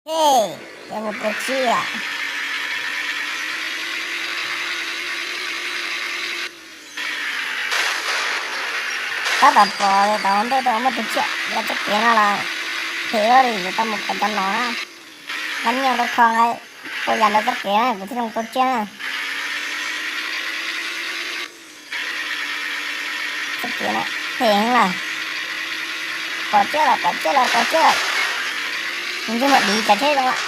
Ej, cov mus tua tsiaj. Tab tom pom tom ua ntej rau muaj tus tsiaj los txoj kev no los phem li, yuav tau mus kom cov no na. Nqa nyiaj tau kho nqa poj yam ntawd txoj kev na, kuv thiaj zoo tua tsiaj na. Txoj kev na, phem heev lawm. Pom tsiaj lawm, pom tsiaj lawm, pom tsiaj lawm. Ntsej muag div tsav tsheb zoo lawm.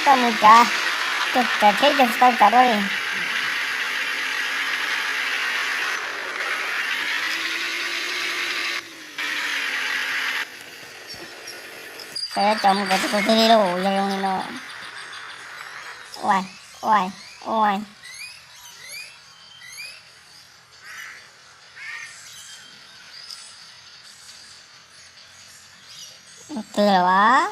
Tau mus tsav, tsav tsheb cog tsis tau tsav dua li. Cov mus kom tus tus twg li lauj, yog zoo li no. Ua, ua, ua. Twg lawm as?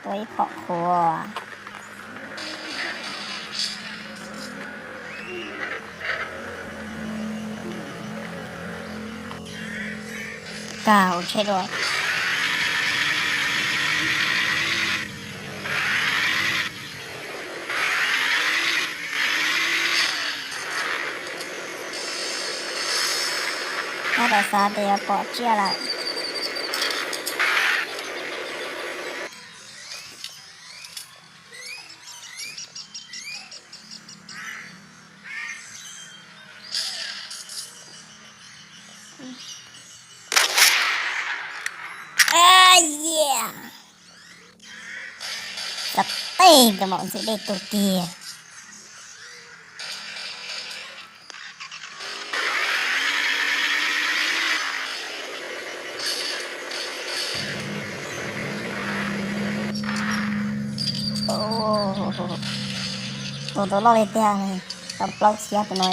Tua ib phom qhuav. Kag hauv tsheb dua. Tab tom xav tias yuav pom tsiaj lawm. Txav tej tus maum ntxwv dej tuag tiag. Tus tus loj li tiag, tau plaub txhiab tus no.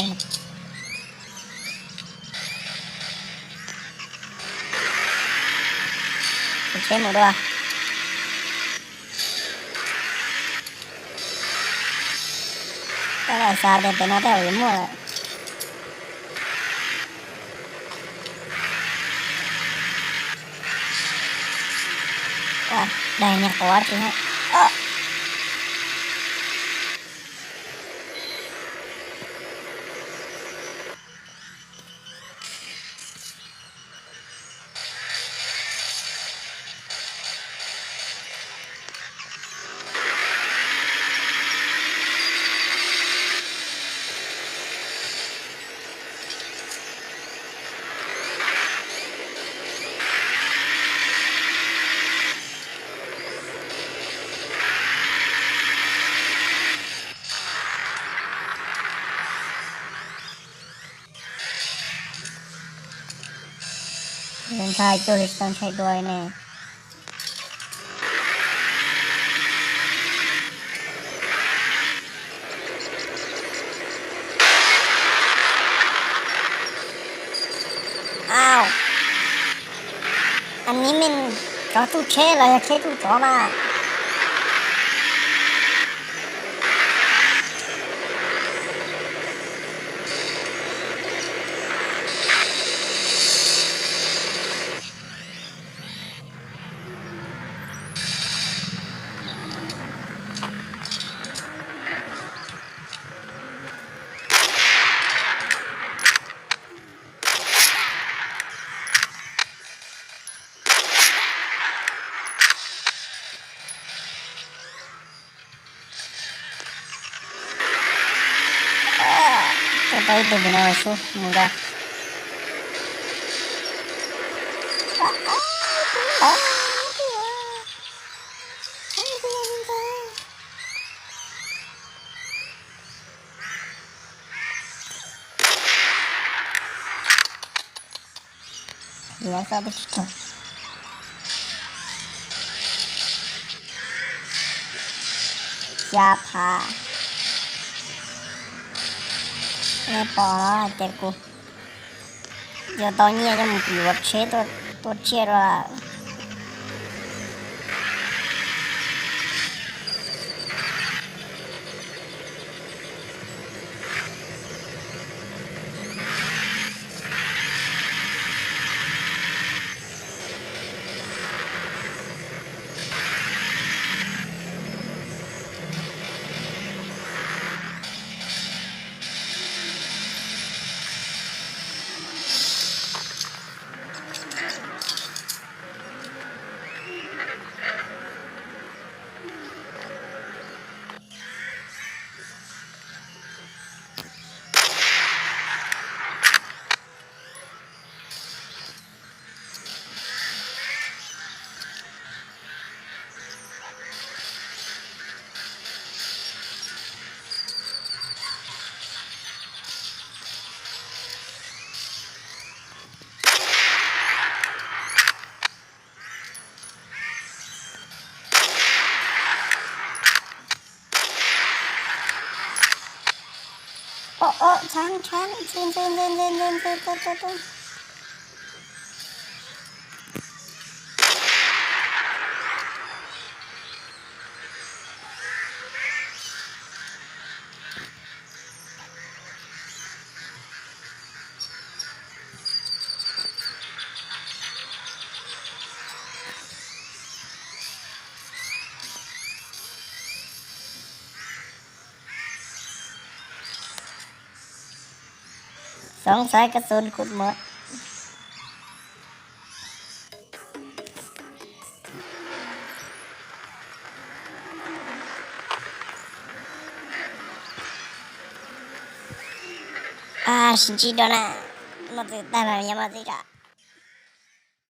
Tus tsheb mus dua. Tab tom xav tias pem no tej zaum yuav muaj lawm. Daig niag quav tsis. Ntshai cuag li tsis tau ntshai dua li ne. Au, a ní me, tsov tsuj tsheb los yog tsheb tsuj tsov mas. Tau ib tug pem no xwb mus nrad. Yuav xav peb tsis raug. Xya phav. Nej pom los hais tias kuv yuav tau nyiaj coj mus yuav tsheb tuaj tsiaj dua lawm. Tshaav, tshaav, ntxwg, ntxwg, ntxwg, ntxwg, ntxwg, ntxwg, ntxwg. Soob saib koj xub kuv muab. Sib ntsib dua na, mos txwv tag mas yog mos txwv tso.